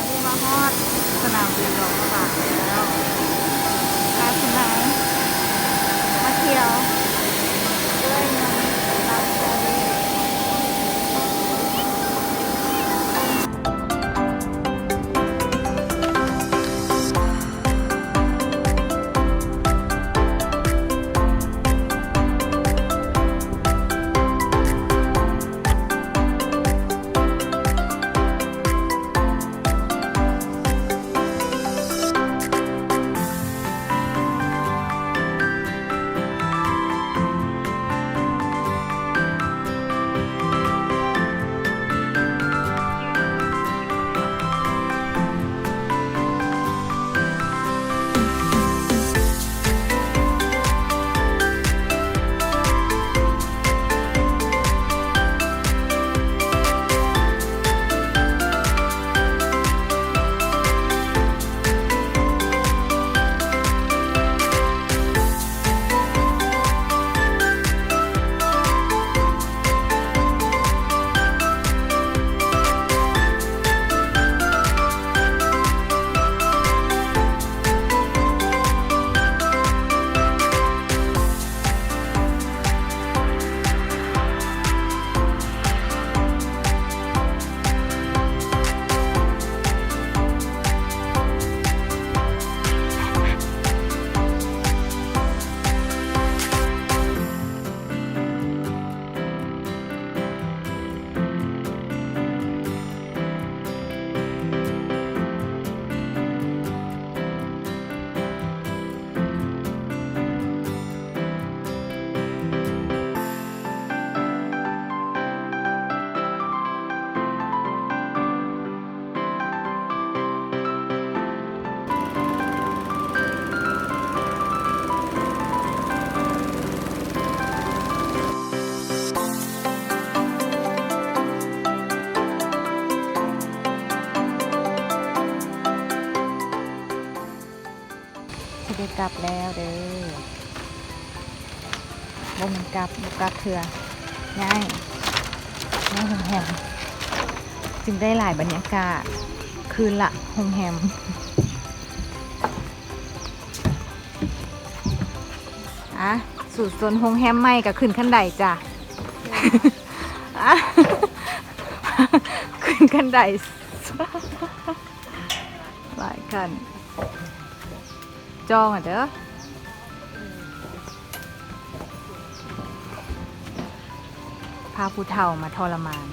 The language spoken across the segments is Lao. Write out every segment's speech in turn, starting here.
ນີ້ມາຮອດສະໜາມບິນຫຼວງພະບາງແລ້ວ ພາສະນາຍມາທ່ຽວດ້ວຍນຳລາວຊາເດ. ຊິໄດ້ກັບແລ້ວເດີ ບໍ່ແມ່ນກັບ ບໍ່ກັບເທື່ອ ຍ້າຍ ຍ້າຍໂຮງແຮມ ຈຶ່ງໄດ້ຫຼາຍບັນຍາກາດ ຄືນລະໂຮງແຮມ. ອ່ະ ສູ່ຊົນໂຮງແຮມໃໝ່ກະຂຶ້ນຂັ້ນໄດຈ້ະ ອ່ະ ຂຶ້ນຂັ້ນໄດ ຫຼາຍຂັ້ນ ຈອງອະເດີ ພາຜູ້ເຖົ້າມາທໍລະມານ.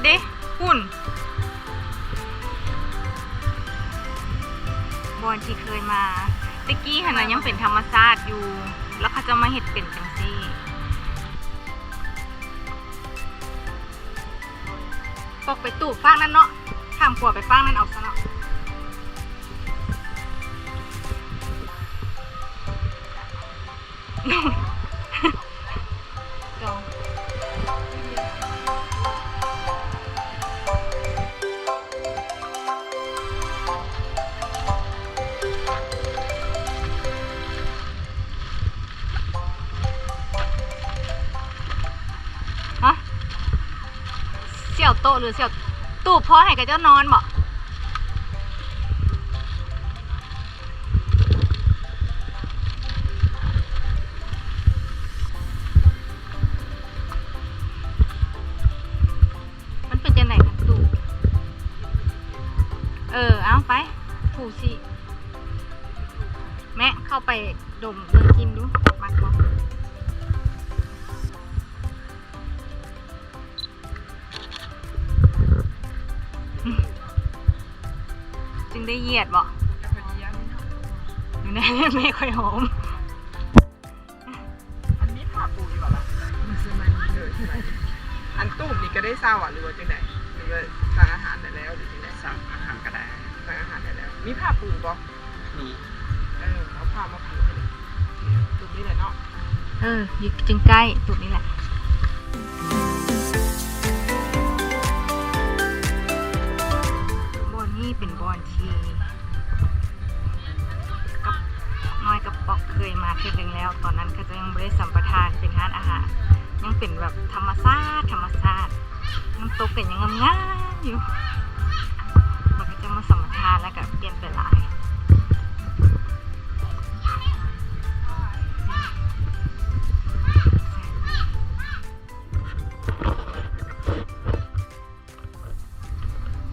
ເດ້ ພຸ້ນ ບ່ອນທີ່ເຄີຍມາ ແຕ່ກີ້ຫັ້ນນະ ຍັງເປັນທຳມະຊາດຢູ່ ແລ້ວເຂົາເຈົ້າມາເຮັດເປັນຈັ່ງຊີ້. ປອກໄປຕູບຟາກນັ້ນເນາະ ຂ້າມຂົວໄປຟາກນັ້ນເອົາຊະເນາະ. ຮະ? ສ່ຽວໂຕະ ຫຼື ສ່ຽວຕູບພໍໃຫ້ຂະເຈົ້ານອນບໍ? ມັນເປັນຈັ່ງໃດຄັນຕູ້? ເອີ ເອົາໄປ ຖູຊິ ແມະ ເຂົ້າໄປດົມເບິ່ງກິ່ນດູ ມັກບໍ່? ຈຶ່ງໄດ້ຢຽດບໍ່? ແມ່ຂ້ອຍຫອມ. ອັນນີ້ຜ້າປູຢູ່ບໍ່ລະ? ເອີ ອັນຕູບນີ້ກະໄດ້ເຊົ່າຫວາ ຫຼືວ່າຈັ່ງໃດ? ຫຼືວ່າສັ່ງອາຫານໄດ້ແລ້ວ ຫຼືຈັ່ງໃດ? ສັ່ງອາຫານກະໄດ້ ສັ່ງອາຫານໄດ້ແລ້ວ. ມີຜ້າປູບໍ່? ມີ. ເອີ ພາມາປູກໃຫ້ ຕູບນີ້ແຫຼະເນາະ. ເອີ ຢູ່ຈຶ່ງໃກ້ຕູບນີ້ແຫຼະ. ບ່ອນນີ້ເປັນບ່ອນທີ່ກັບ ນ້ອຍກັບປອກເຄີຍມາເທື່ອໜຶ່ງແລ້ວ. ຕອນນັ້ນເຂົາເຈົ້າຍັງບໍ່ໄດ້ສຳປະທານເປັນຮ້ານອາຫານ, ຍັງເປັນແບບທຳມະຊາດ ທຳມະຊາດ. ນ້ຳຕົກກໍຍັງງາມໆຢູ່. ບັດນີ້ຈະມາສຳປະທານແລ້ວກໍປ່ຽນໄປຫຼາຍ.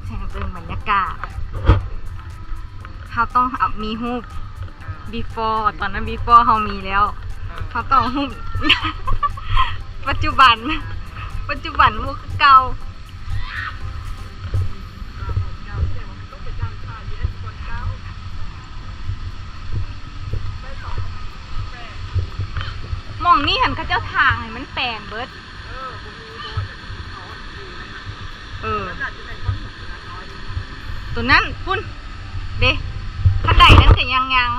ໃຫ້ເບິ່ງບັນຍາກາດ. ເຮົາຕ້ອງເອົາ ມີຮູບ before ຕອນນັ້ນ before ເຮົາມີແລ້ວ. ເອີ ເຮົາຕ້ອງເອົາຮູບປັດຈຸບັນ ປັດຈຸບັນບໍ່ຄືເກົ່າ. ໝ່ອງນີ້ຫັ້ນເຂົາເຈົ້າຖາງໃຫ້ມັນແປນເບິດ. ເອີ ຕົວນັ້ນພຸ້ນເດ້ ຄັນໄດນັ້ນກໍຍັງ ຍັງ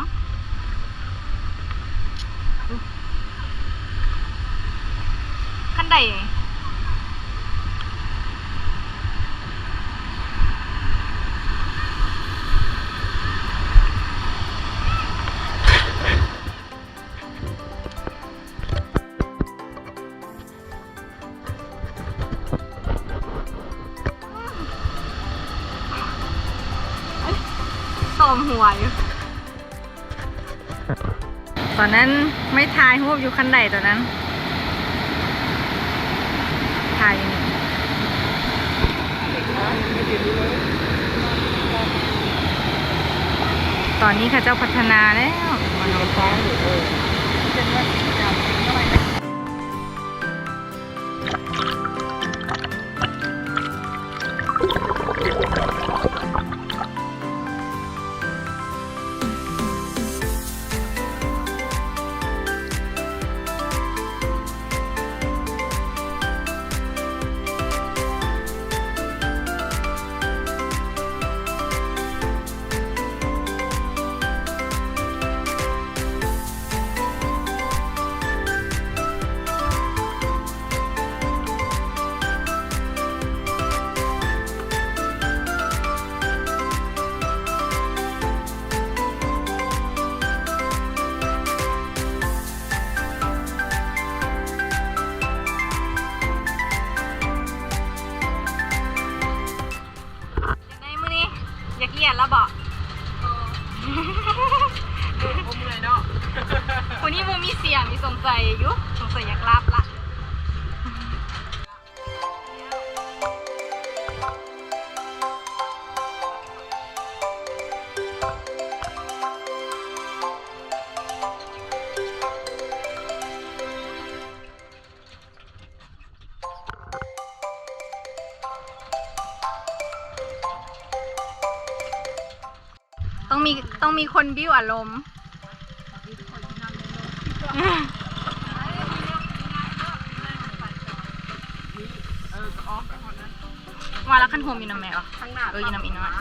ຄັນໄດ. ຊ້ອມຫົວຢູ່. ຕອນນັ້ນໄມ່ຖ່າຍຮູບຢູ່ຄັນໄດຕອນນັ້ນ. ຖ່າຍຢູ່ນີ້. ຕອນນີ້ເຂົາເຈົ້າພັດທະນາແລ້ວ. ຈັ່ງໃດມື້ນີ້ ຢາກລຽນແລ້ວບໍ່? ເອີ ບໍ່ເມື່ອຍເນາະ. ຜູ້ນີ້ບໍ່ມີສຽງນີ້ ສົງໄສຢູ່ ສົງໄສຢາກຫຼັບລະ. ຕ້ອງມີ ຕ້ອງມີຄົນບິວອາລົມ. ວ່າແລ້ວ ຄັນໂຮມຢູ່ນຳແມ່ອະ? ເອີ ຢູ່ນຳອີນ້ອຍ. ເ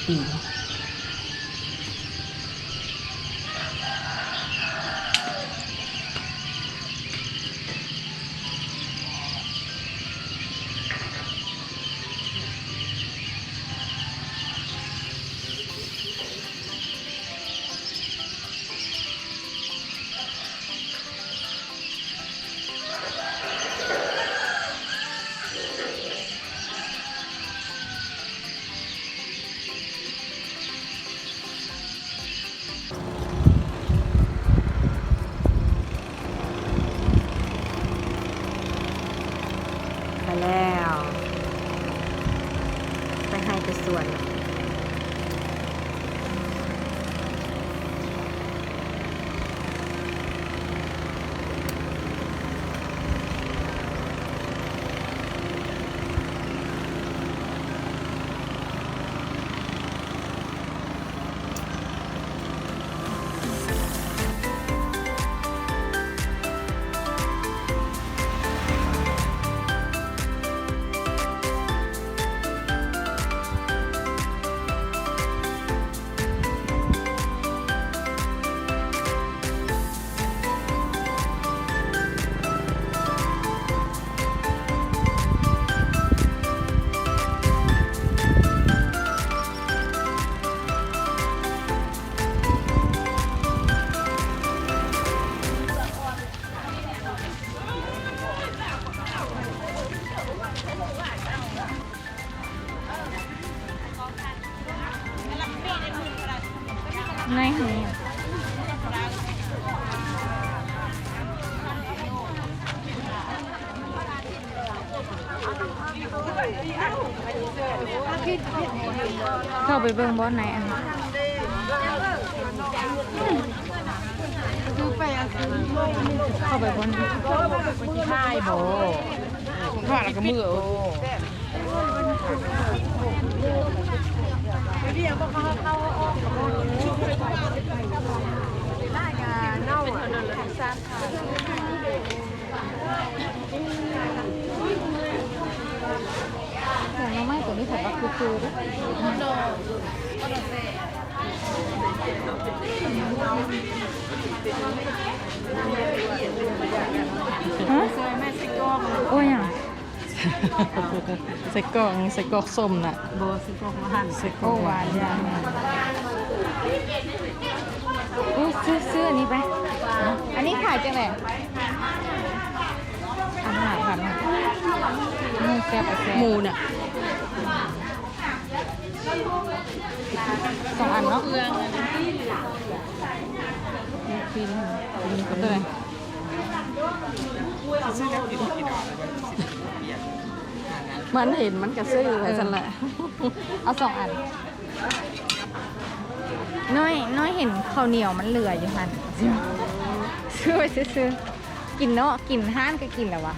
ປີ. ໄປແລ້ວ ໄປໄຮ່ໄປສວນ. ໃນນີ້ ເຂົ້າໄປເບິ່ງບ່ອນໃນອັນ ເຂົ້າໄປບ່ອນ ຖ່າຍບໍ່ ຖ້າແລ້ວກໍມື ແກງໜໍ່ໄມ້ຕົວນີ້ເຂົາກໍຄືໆເດ້. ຮະ? ໂອ້ຍ ຫຍັງ? ໄສ້ກອກ ໄສ້ກອກສົ້ມນະ. ບໍ່ ໄສ້ກອກຫວານ ໄສ້ກອກຫວານ. ໂອ້ ຊື້ ຊື້ອັນນີ້ໄປ. ອັນນີ້ຂາຍຈັ່ງໃດ? ອັນຫ້າພັນ. ໝູແຊບ ໝູນະ. ສອງອັນເນາະ. ປີ້ງ ປີ້ງເທົ່າໃດ? ມັນເຫັນມັນກະຊື້ໄປຊັ້ນແຫຼະ. ເອົາສອງອັນ. ນ້ອຍ ນ້ອຍເຫັນເຂົ້າໜຽວມັນເຫຼືອຢູ່ຫັ້ນ ຊື້ໄວ້ຊື່ໆ. ກິນເນາະ ກິນ ຮ້ານກະກິນແລ້ວວະ.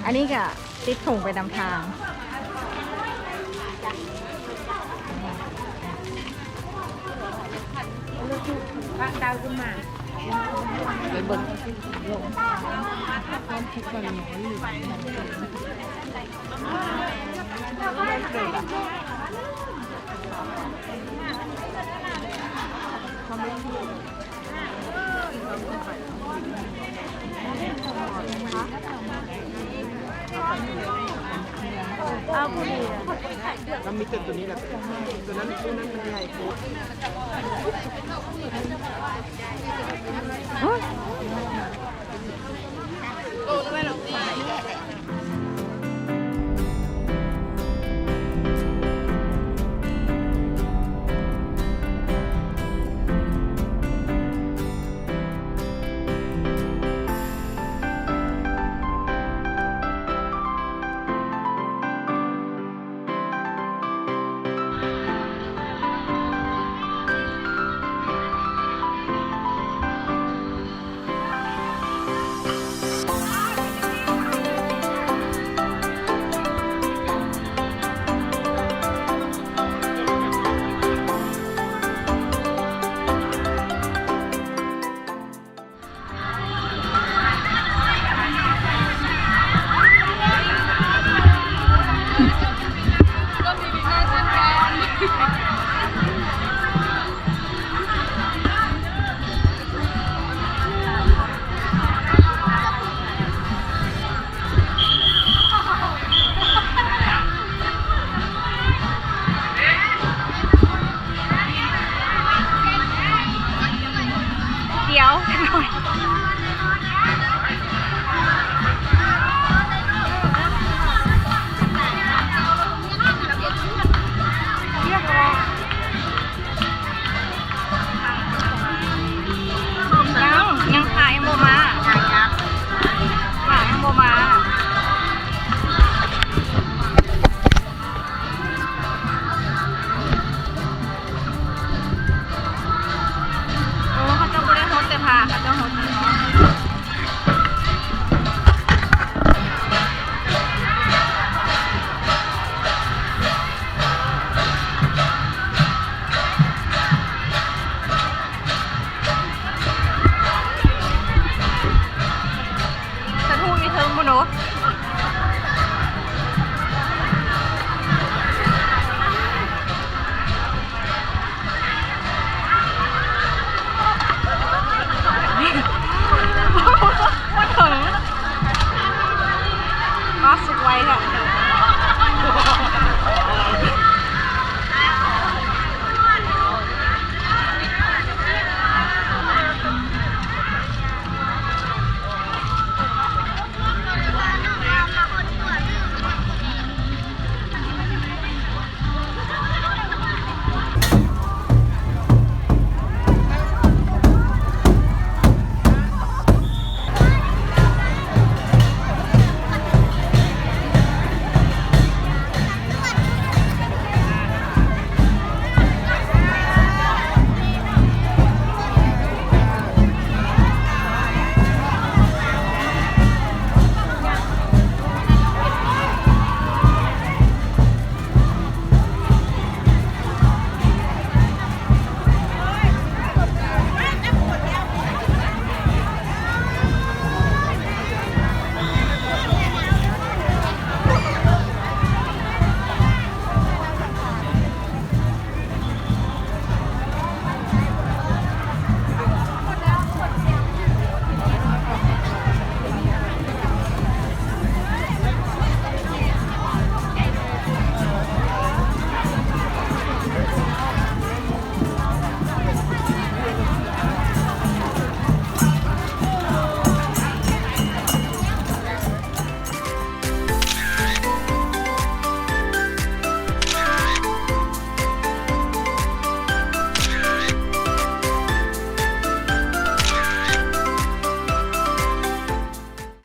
ອັນນີ້ກະ ຕິດຖົງໄປນຳທາງ. ໄປເບິ່ງ. ເອົາຜູ້ນີ້ ລະມີແຕ່ໂຕນີ້ລະ ໂຕນັ້ນ ໂຕນັ້ນມັນໃຫຍ່ໂພດ.